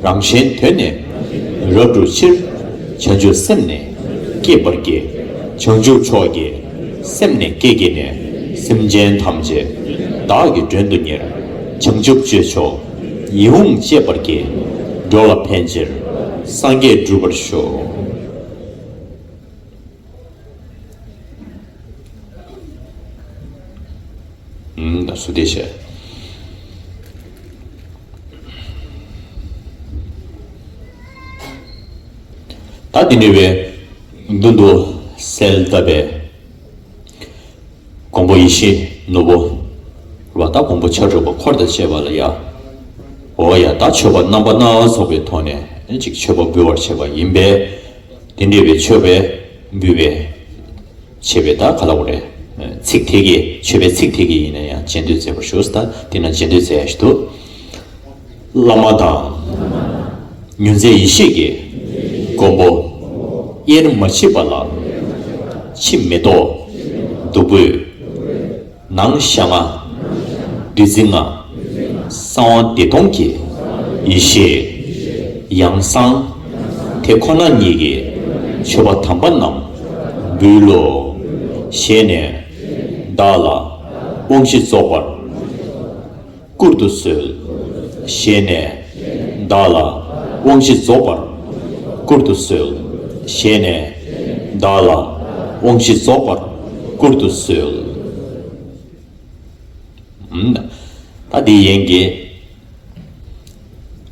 རང་གཞན་དོན་ནི་རབ་བསྒྲུབ་ཕྱིར། བྱང་ཆུབ་སེམས་ནི་བསྐྱེད་པར་བགྱི། བྱང་ཆུབ་མཆོག་གི་སེམས་ནི་བསྐྱེད་བགྱིས་ནས། སེམས་ཅན་ཐམས་ཅད་བདག་གིས་མགྲོན་དུ་གཉེར། བྱང་ཆུབ་སྤྱོད་མཆོག་ཡིད་འོང་སྤྱད་པར་བགྱི། འགྲོ་ལ་ཕན་ཕྱིར་སངས་རྒྱས་འགྲུབ་པར་ཤོག་ཨུམ། ད་སུ་དེ་བྱས། ད་དེ་ནས་བས་མདུན་དུ་གསལ་བཏབ་པའི་མགོན་པོ་ཡེ་ཤེས་ནོར་བུ་ར་ད་མགོན་པོ་ཕྱག་དྲུག་པ་འཁོར་དང་བཅས་པ་ལ་ཡ། འོ་ཡ་ད་མཆོད་པ་རྣམ་པ་སྣ་ཚོགས་པའི་ཐོག་ནས་ཅིག་མཆོད་པ་འབུལ་བར་བྱེད་པ་ཡིན་པས། དེ་འདྲ་བའི་མཆོད་པའི་འབུལ་བའི་བྱེད་པའི་ད་ག་ལ་བ་རེད། ཚིག་དེ་གི་མཆོད་པའི་ཚིག་དེ་གི་ཡིན་ན་ཡང་རྗེས་ཟློས་མཛད་པར་ཞུ། ད་དེ་ན་རྗེས་ཟློས་མཛད་ཡ་ཞིག་འདུག་བླ་མ་དང་། མྱུར་མཛད་ཡེ་ཤེས་ཀྱི་མགོན་པོ། དབྱེར་མ་མཆིས་པ་ལ། ཕྱི་མེ་ཏོག་བདུག་སྤོས། ནང་ཞལ་ལྔ། བདུད་རྩི་ལྔ། གསང་བ་བདེ་སྟོང་གི་ཡེ་ཤེས། ཡང་གསང་། དེ་ཁོ་ན་ཉིད་ཀྱི་མཆོད་པ་དམ་པ་རྣམས་འབུལ་ལོ། ཞེས་ནས་བདག་ལ་དབང་བཞི་རྫོགས་པར་བསྐུར་དུ་གསོལ། ཞེས་ནས་བདག་ལ་དབང་བཞི་རྫོགས་པར་བསྐུར་དུ་གསོལ། ཞེས་ནས་བདག་ལ་དབང་བཞི་རྫོགས་པར་བསྐུར་དུ་གསོལ། ད་འདི་ཡན་གྱི།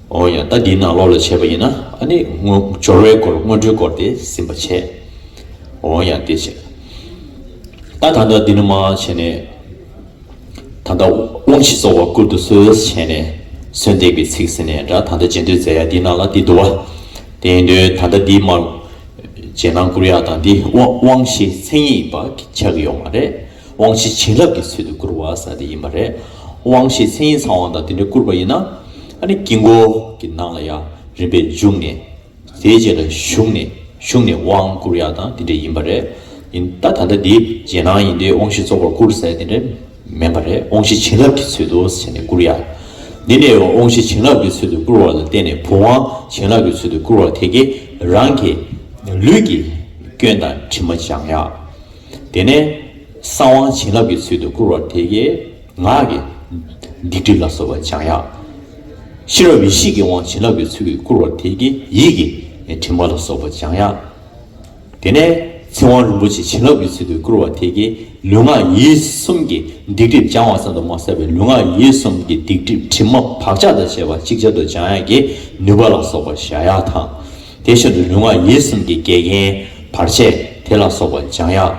འོ་ཡ་ད་འདིའི་ནང་ལོགས་ལ་བྱས་པ་ཡིན་ན་ ཨ་ནི་སྔོན་སྦྱོར་བའི་སྐོར་སྔོན་འགྲོའི་སྐོར་དེ་ཟིན་པ་བྱས། འོ་ཡང་དེ་བྱས། ད་ད་ལྟ་འདི་ནི་མ་བྱས་ནས། ད་ལྟ་དབང་བཞི་རྫོགས་པར་བསྐུར་དུ་གསོལ་བྱས་ནས་གསོལ་འདེབས་ཀྱི་ཚིག་ཟིན་ནས་འདྲ། ད་ལྟ་རྗེས་ཟློས་མཛད་ཡ་འདི་ནང་ལ་འདི་འདུག་བ། དེ་ཡིན་དུས་ད་ལྟ་འདི་མར་རྗེས་གནང་བསྐུར་ཡ་དང་འདི་དབང་དབང་བཞིའི་མཚན་ཉིད་པ་ཆགས་ཀྱི་ཡོད་མ་རེད། དབང་བཞི་བྱིན་རླབས་ཀྱི་ཚུལ་དུ་བསྐུར་བ་ཟེར་དེ་ཡིན་པ་རེད། དབང་བཞིའི་མཚན་ཉིད་ཚང་བ་དང་དེ་འདྲ་བསྐུར་བ་ཡིན་ན། ཨ་ནི་དཀྱིལ་འཁོར་གྱི་ནང་ལ་ཡང་རིམ་པས་འཇུག་ནས། དེའི་རྗེས་ལ་ཞུགས་ནས་ཞུགས་ནས་དབང་བསྐུར་ཡག་དང་དེ་འདྲ་ཡིན་པ་རེད། ཡིན་ད་ད་ལྟ་འདི་རྗེས་གནང་ཡིན་དུས་དབང་བཞི་རྫོགས་པར་བསྐུར་ཟེར་དེ་འདྲ་མིན་པ་རེད། དབང་བཞི་བྱིན་རླབས་ཀྱི་ཚུལ་དུ་ཟེར་ནས་བསྐུར་ཡག་འདི་ནས་དབང་བཞི་བྱིན་རླབས་ཀྱི་ཚུལ་དུ་བསྐུར་བ་ལ་བརྟེན་ནས་བུམ་དབང་བྱིན་རླབས་ཀྱི་ཚུལ་དུ་བསྐུར་བ་དེ་གིས་རང་གི་ལུས་ཀྱི་སྐྱོན་དང་དྲི་མ་སྦྱང་ཡག་དེ་ནས་གསང་དབང་བྱིན་རླབས་ཀྱི་ཚུལ་དུ་བསྐུར་བ་དེ་གིས་ངག་གི་སྡིག་སྒྲིབ་ལ་སོགས་པ་སྦྱང་ཡག་ཤེས་རབ་ཡེ་ཤེས་ཀྱི་དབང་བྱིན་རླབས་ཀྱི་ཚུལ་གྱིས་བསྐུར་བ་དེ་གིས་ཡིད་ཀྱི་དྲི་མ་ལ་སོགས་པ་སྦྱང་ཡག་དེ་ནས་ཚིག་དབང་རིན་པོ་ཆེ་བྱིན་རླབས་ཀྱི་ཚུལ་དུ་བསྐུར་བ་དེ་གིས་ལུས་ངག་ཡིད་གསུམ་གྱི་སྡིག་སྒྲིབ་སྦྱང་བ་ཙམ་དུ་མ་ཟད་པའི་ལུས་ངག་ཡིད་གསུམ་གྱི་སྡིག་སྒྲིབ་དྲི་མ་བག་ཆགས་དང་བཅས་པ་ཅིག་ཅར་དུ་སྦྱང་ཡག་གི་ནུས་པ་ལ་སོགས་པ་བཞག་ཡག་དང་། དེ་བཞིན་དུ་ལུས་ངག་ཡིད་གསུམ་གྱི་འགལ་རྐྱེན་བར་ཆད་དེ་ལ་སོགས་པ་སྦྱང་ཡག་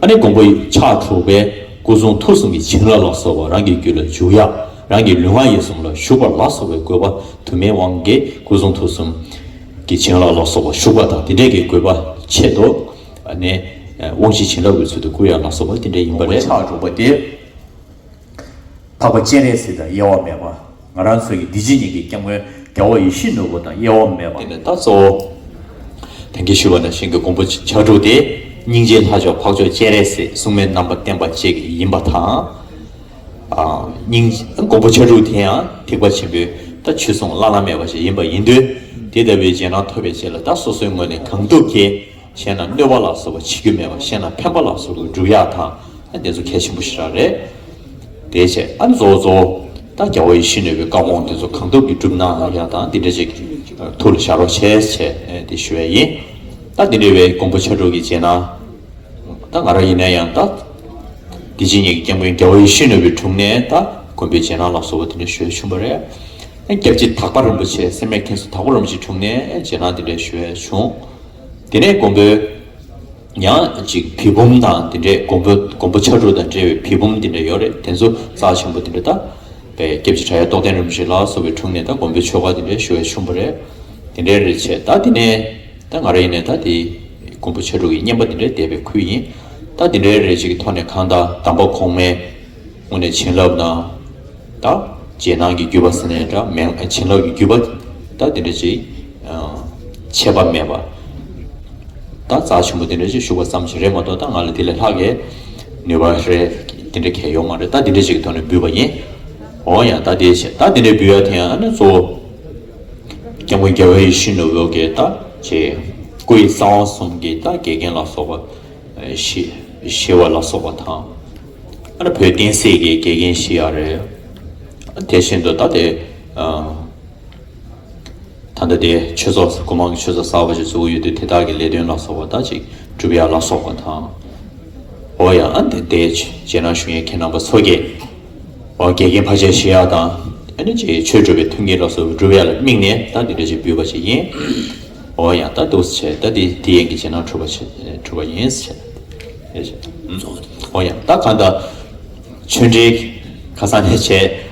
ཨ་ནི་མགོན་པོ་ཕྱག་དྲུག་པའི་སྐུ་གསུང་ཐུགས་གསུམ་གྱི་བྱིན་རླབས་ལ་སོགས་པ་རང་གི་རྒྱུད་ལ་འཇུག་ཡག་རང་གི་ལུས་ངག་ཡིད་གསུམ་ལ་ཞུགས་པ་ལ་སོགས་པའི་དགོས་པ་དུ་མའི་དབང་གིས་སྐུ་གསུང་ཐུགས་གསུམ་གྱི་བྱིན་རླབས་ལ་སོགས་པ་ཞུགས་པ་དང་དེ་འདྲའི་གི་དགོས་པ་ཆེད་དུ་ཨ་ནི་དབང་བཞི་བྱིན་རླབས་ཀྱི་ཚུལ་དུ་བསྐུར་ཡག་ལ་སོགས་པ་དེ་འདྲ་ཡིན་པ་རེད། ཕྱག་དྲུག་པ་དེ། འཕགས་པ་སྤྱན་རས་གཟིགས་དང་དབྱེ་བ་མེད་པ། ང་རང་ཚོ་གི་འདི་ཕྱི་གཉིས་ཀྱི་སྐྱབས་མགོན་རྒྱལ་བ་ཡིད་བཞིན་ནོར་བུ་དང་དབྱེ་བ་མེད་པ། དེ་ནས་ད་གཙོ་བོ། ད་གིན་ཞུས་པ་ནང་བཞིན་གྱི་མགོན་པོ་ཕྱག་དྲུག་དེ་སྙིང་རྗེ་ལྷ་མཆོག་འཕགས་མཆོག་སྤྱན་རས་གཟིགས་སྲུང་མའི་རྣམ་པ་བསྟན་པ་བཅས་ཀྱི་ཡིན་པ་དང་། ཨ་སྙིང་མགོན་པོ་ཕྱག་དྲུག་དེ་ཡང་ཐེག་པ་ཆེན་པོའི་ད་ཆོས་སྲུང་བླ་ན་མེད་པ་ཞིག་ཡིན་པ་ཡིན་དུས། དེ་ལྟ་བུའི་རྗེས་གནང་ཐོབ་པའི་རྗེས་ལ་ད་སོ་སོའི་ངོས་ནས་གང་ཐུབ་ཀྱིས། གཞན་ལ་གནོད་པ་ལ་སོགས་པ་བྱེད་རྒྱུ་མེད་པ་གཞན་ལ་ཕན་པ་ལ་སོགས་པ་སྒྲུབ་ཡག་དང་། ཨ་དེ་ཚོ་གལ་ཆེན་པོ་ཞེ་དྲག་རེད། དེ་བྱས་ཨ་ནི་གཙོ་བོ་གཙོ་བོ་ད་རྒྱལ་བ་ཡིད་བཞིན་ནོར་བུའི་བཀའ་དགོངས་དེ་ཚོ་གང་ཐུབ་ཀྱིས་སྒྲུབ་གནང་ཡག་དང་དེ་འདྲ་ཅིག་ཐུགས་ལ་བཞག་རོགས་བྱས་བྱས་དེ་ཞུ་ཡག་ཡིན། ད་དེ་འདྲ་བའི་མགོན་པོ་ཕྱག་དྲུག་གི་རྗེས་གནང་། ད་ང་རང་ཡིན་ན་ཡང་ད་འདི་ཕྱི་གཉིས་ཀྱི་སྐྱབས་མགོན་རྒྱལ་བ་ཡིད་བཞིན་ནོར་བུའི་དྲུང་ནས་ད་མགོན་པོའི་རྗེས་གནང་ལ་སོགས་པ་དེ་འདྲ་ཞུ་ཡག་བྱུང་བ་རེད། སྐྱབས་རྗེ་དག་པ་རིན་པོ་ཆེ་སེམས་མེད་མཁྱེན་སོང་དག་པ་རིན་པོ་ཆེའི་དྲུང་ནས་རྗེས་གནང་དེ་འདྲ་ཞུ་ཡག་བྱུང་། དེ་ནས་མགོན་པོའི་ཡང་ཅིག་བི་བུམ་དང་དེ་འདྲའི་མགོན་པོ་མགོན་པོ་ཕྱག་དྲུག་དང་འབྲེལ་བའི་བི་བུམ་དེ་འདྲ་ཡོད་རེད། དེ་ཚོ་རྩ་ཆེན་པོ་དེ་འདྲ་ད་པའི་སྐྱབས་རྗེ་དྲ་ཡ་རྟོགས་ལྡན་རིན་པོ་ཆེ་ལ་སོགས་པའི་དྲུང་ནས་ད་མགོན་པོའི་ཆོ་ག་དེ་འདྲ་ཞུ་ཡག་བྱུང་བ་རེད། དེ་འདྲའི་རེད་བྱས་ད་དེ་ནས་ད་ང་རང་ཡིན་ནས་ད་དེ་མགོན་པོ་ཕྱག་དྲུག་གི་བསྙེན་པ་དེ་འདྲ་འདེབས་པའི་ཁུལ་ཡིན། ད་དེ་འདྲའི་རེད་ཅིག་གི་ཐོག་ནས་གང་ལྟར་དམ་པ་གོང་མའི་དངོས་གནས་བྱིན་རླབས་དང་། ད་རྗེས་གནང་གི་བརྒྱུད་པ་ཟེར་ནའི་འདྲ་མེད་བྱིན་རླབས་ཀྱི་བརྒྱུད་པ་ད་དེ་འདྲ་ཅིག་ཨ་ཆད་པ་མེད་པ། ད་རྩ་ཆེན་པོ་དེ་འདྲ་ཅིག་ཞུ་བ་ཙམ་ཞིག་རེད་མ་གཏོགས་ད་ང་ལ་དེ་ལས་ལྷག་གི་ནུས་པ་རེད་དེ་འདྲ་གང་ཡང་ཡོད་མ་རེད། ད་དེ་འདྲ་ཅིག་གི་ཐོག་ནས་འབུལ་བ་ཡིན། འོ་ཡང་ད་དེ་བྱས་ད་དེ་འདྲ་འབུལ་ཡག་དེ་ཡང་ཨ་ནི་གཙོ་བོ་སྐྱབས་མགོན་རྒྱལ་བ་ཡིད་བཞིན་ནོར་བུ་གི་ད་ཅིག་སྐུ་ཡི་གསང་བ་གསུམ་གྱི་ད་འགལ་རྐྱེན་ལ་སོགས་པ་ཞི་ཞི་བ་ལ་སོགས་པ་དང་། ཨ་ནི་བོད་བསྟན་སྲིད་ཀྱི་འགལ་རྐྱེན་ཞི་ཡག་རེད། དེ་བཞིན་དུ་ད་དེ་ཨ་ད་ལྟ་དེ་ཆོས་ཚོགས་སྒོ་མང་གི་ཆོས་ཚོགས་གསར་པ་ཞིག་བཙུགས་ཡོད་དུས་དེ་དག་གི་ལས་དོན་ལ་སོགས་པ་ད་ཅིག་སྒྲུབ་ཡག་ལ་སོགས་པ་དང་། འོ་ཡང་ཨ་ནི་དེ་རྗེས་གནང་ཞུ་མཁན་ཁྱེད་རྣམ་པ་ཚོ་གིས་འོ་འགལ་རྐྱེན་བར་ཆད་ཞི་ཡག་དང་ཨ་ནི་ཅིག་ཆོས་སྒྲུབ་པའི་མཐུན་རྐྱེན་ལ་སོགས་པ་སྒྲུབ་ཡག་ལ་དམིགས་ནས་ད་དེ་འདྲ་ཅིག་འབུལ་བ་ཞིག་ཡིན། འོ་ཡང་ད་འདུག་སེ་བྱས་ད་དེ་དེ་ཡན་གྱི་རྗེས་གནང་གྲུབ་པ་བྱས་གྲུབ་པ་ཡིན་ཟེར། འོ་ཡང་ད་གང་ལྟར་ཆོས་འབྲེལ་ཁ་སང་ནས་བྱས་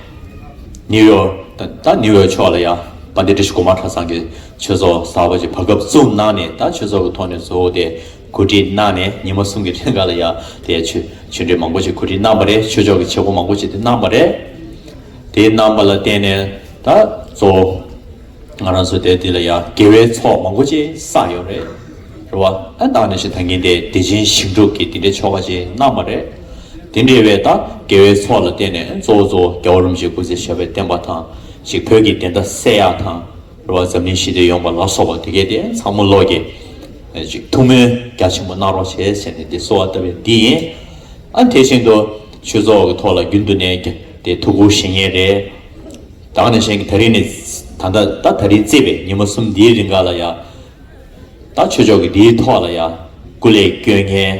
ནིའུ་ཡོག་ད་ད་ནིའུ་ཡོག་ཕྱོགས་ལ་ཡ་དཔལ་ལྡན་བཀྲ་ཤིས་སྒོ་མང་གྲྭ་ཚང་གི་ཆོས་ཚོགས་གསར་པ་ཅིག་བར་སྐབས་བཙུགས་གནང་ནས་ད་ཆོས་ཚོགས་ཀྱི་ཐོག་ནས་གཙོ་བོ་དེ་གོ་སྒྲིག་གནང་ནས་ཉི་མ་གསུམ་གྱི་རིང་ག་ལ་ཡ་དེ་ཆོས་ཆོས་འབྲེལ་མང་པོ་ཅིག་གོ་སྒྲིག་གནང་བ་རེད། ཆོས་ཕྱོགས་ཀྱི་བྱེད་སྒོ་མང་པོ་ཅིག་དེ་གནང་བ་རེད། དེ་གནང་བ་ལ་བརྟེན་ནས་ད་གཙོ་བོ། ང་རང་ཚོ་དེ་དེ་ལ་ཡང་དགེ་བའི་ཚོགས་མང་པོ་ཅིག་བསགས་ཡོད་རེད། རེད་བ། ཨ་ད་ནང་བཞིན་ད་གིན་དེ་བདེ་ཆེན་ཞིང་སྒྲུབ་ཀྱི་དེ་འདྲའི་ཆོ་ག་ཅིག་གནང་བ་རེད། དེ་འདྲའི་བའི་ད་དགེ་བའི་ཚོགས་ལ་བརྟེན་ནས་གཙོ་བོ་གཙོ་བོ་རྒྱལ་བ་རིན་པོ་ཆེ་སྐུ་ཚེ་ཞབས་པད་བརྟན་པ་དང་ཅིག་བོད་ཀྱི་བདེན་མཐའ་གསལ་ཡག་དང་། རེད་བ། འཛམ་གླིང་ཞི་བདེ་ཡོང་བ་ལ་སོགས་པ་དེ་གས་དེ་ཚང་མ་ལོག་གི་ཅིག་ཐུགས་སྨོན་རྒྱ་ཆེན་པོ་གནང་རོགས་བྱས་ཟེར་ནས་དེ་གསོལ་བ་བཏབ་པའི་འདི་ཡིན། ཨ་དེ་བཞིན་དུ་ཆོས་ཚོགས་ཀྱི་ཐོག་ལ་རྒྱུན་དུ་ནས་དེ་ཐུགས་ཁུར་བཞེས་མཁན་རེད། ད་ག་ནང་བཞིན་གྱི་ད་རིང་ནས་ད་ལྟ་ད་ད་རིང་བརྩིས་པའི་ཉི་མ་གསུམ་འདིའི་རིང་ག་ལ་ཡ། ད་ཆོས་ཕྱོགས་ཀྱི་འདིའི་ཐོག་ལ་ཡ། སྐུ་ལས་བསྐྱོན་མཁན་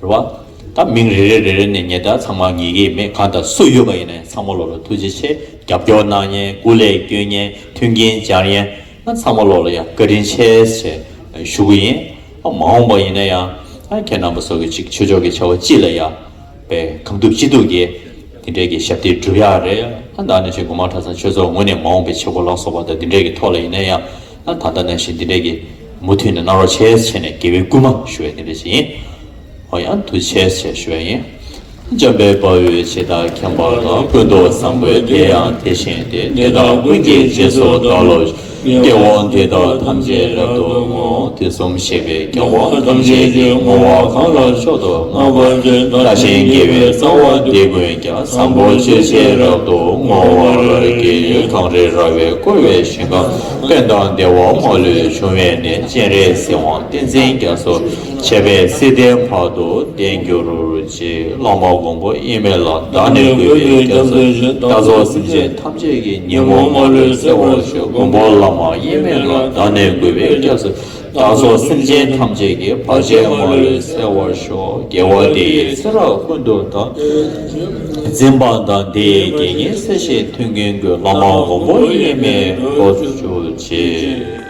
རེད་བ། ད་མིང་རེ་རེ་རེ་རེ་ནས་ངས་ད་ཚང་མ་ངེས་ཀྱི་མེད། གང་ལྟར་སུ་ཡོད་པ་ཡིན་ནའི་ཚང་མ་ལོ་ལ་ཐུགས་རྗེ་ཆེ། རྒྱབ་སྐྱོར་གནང་མཁན། སྐུ་ལས་བསྐྱོན་མཁན། མཐུན་རྐྱེན་སྦྱར་མཁན། ཚང་མ་ལོག་ལ་ཡང་བཀའ་དྲིན་ཆེ་ཞེས་ཞུ་གི་ཡིན། མ་འོངས་པ་ཡིན་ན་ཡང་ཁྱེད་རྣམ་པ་ཚོ་གི་ཅིག་ཆོས་ཕྱོགས་ཀྱི་བྱ་བ་ཅིག་ལ་ཡང་པའི་གང་ཐུབ་ཅི་ཐུབ་ཀྱིས་དེ་འདྲའི་གི་ཞབས་འདེགས་སྒྲུབ་ཡག་རེད། ད་ནང་བཞིན་དགོན་པ་གྲྭ་ཚང་ཆོས་ཚོགས་ངོས་ནས་མ་འོངས་པའི་བྱེད་སྒོ་ལ་སོགས་པ་དང་དེ་འདྲའི་གི་ཐོག་ལ་ཡིན་ན་ཡང་ད་ལྟ་ནང་བཞིན་དེ་འདྲའི་གི་མུ་མཐུད་ནས་གནང་རོགས་བྱེད་ཟེར་ནས་དགེ་བའི་སྐུལ་མ་ཞུ་བའི་དེ་འདྲ་ཞིག་ཡིན། ཨོ་ཡང་ཐུགས་རྗེ་ཆེ་ཞེས་ཞུ་བ་ཡིན། འཇམ་དཔལ་དཔའ་བོས་ཇི་ལྟར་མཁྱེན་པ་དང་། ཀུན་ཏུ་བཟང་པོ་དེ་ཡང་དེ་བཞིན་ཏེ། དེ་དག་ཀུན་གྱི་རྗེས་སུ་བདག་སློབ་ཅིང་། དགེ་བ་འདི་དག་ཐམས་ཅད་རབ་ཏུ་བསྔོ། དུས་གསུམ་གཤེགས་པའི་རྒྱལ་བ་ཐམས་ཅད་ཀྱིས། བསྔོ་བ་གང་ལ་མཆོག་ཏུ་བསྔགས་པ་ཅན། བདག་གཞན་དགེ་བའི་རྩ་བ་འདི་ཀུན་ཀྱང་། བཟང་པོ་སྤྱོད་ཕྱིར་རབ་ཏུ་བསྔོ་བར་བགྱི། གངས་རི་ར་བས་བསྐོར་བའི་ཞིང་ཁམས། ཕན་དང་བདེ་བ་མ་ལུས་འབྱུང་བའི་གནས། སྤྱན་རས་གཟིགས་དབང་བསྟན་འཛིན་རྒྱ་མཚོ། འཆད་པས་སྲིད་མཐའི་བར་དུ་བརྟན་གྱུར་ཅིག། བླ་མ་མགོན་པོ་དབྱེར་མེད་ལ། བདག་ནི་གུས་པས་སྐྱབས་སུ་མཆི། བདག་སོགས་སེམས་ཅན་ཐམས་ཅད་ཀྱི། ཉོན་མོངས་མ་ལུས་སེལ་བར་ཤོག། མགོན་པོ་བླ་མ་དབྱེར་མེད་ལ། བདག་ནི་གུས་པས་སྐྱབས་སུ། བདག་སོགས་སེམས་ཅན་ཐམས་ཅད་ཀྱི། བར་ཆད་མ་ལུས་སེལ་བར་ཤོག། དགེ་བ་འདི་ཡིས་ཚེ་རབས་ཀུན་ཏུ་བདག་འཛིན་པ་དང་། འདི་ཡི་དགེ་བསྙེན་སྲས་བཅས་མཐུན་རྐྱེན་ཀུན། བླ་མ་མགོན་པོ་དབྱེར་མེད་ཐོབ་གྱུར་ཅིག།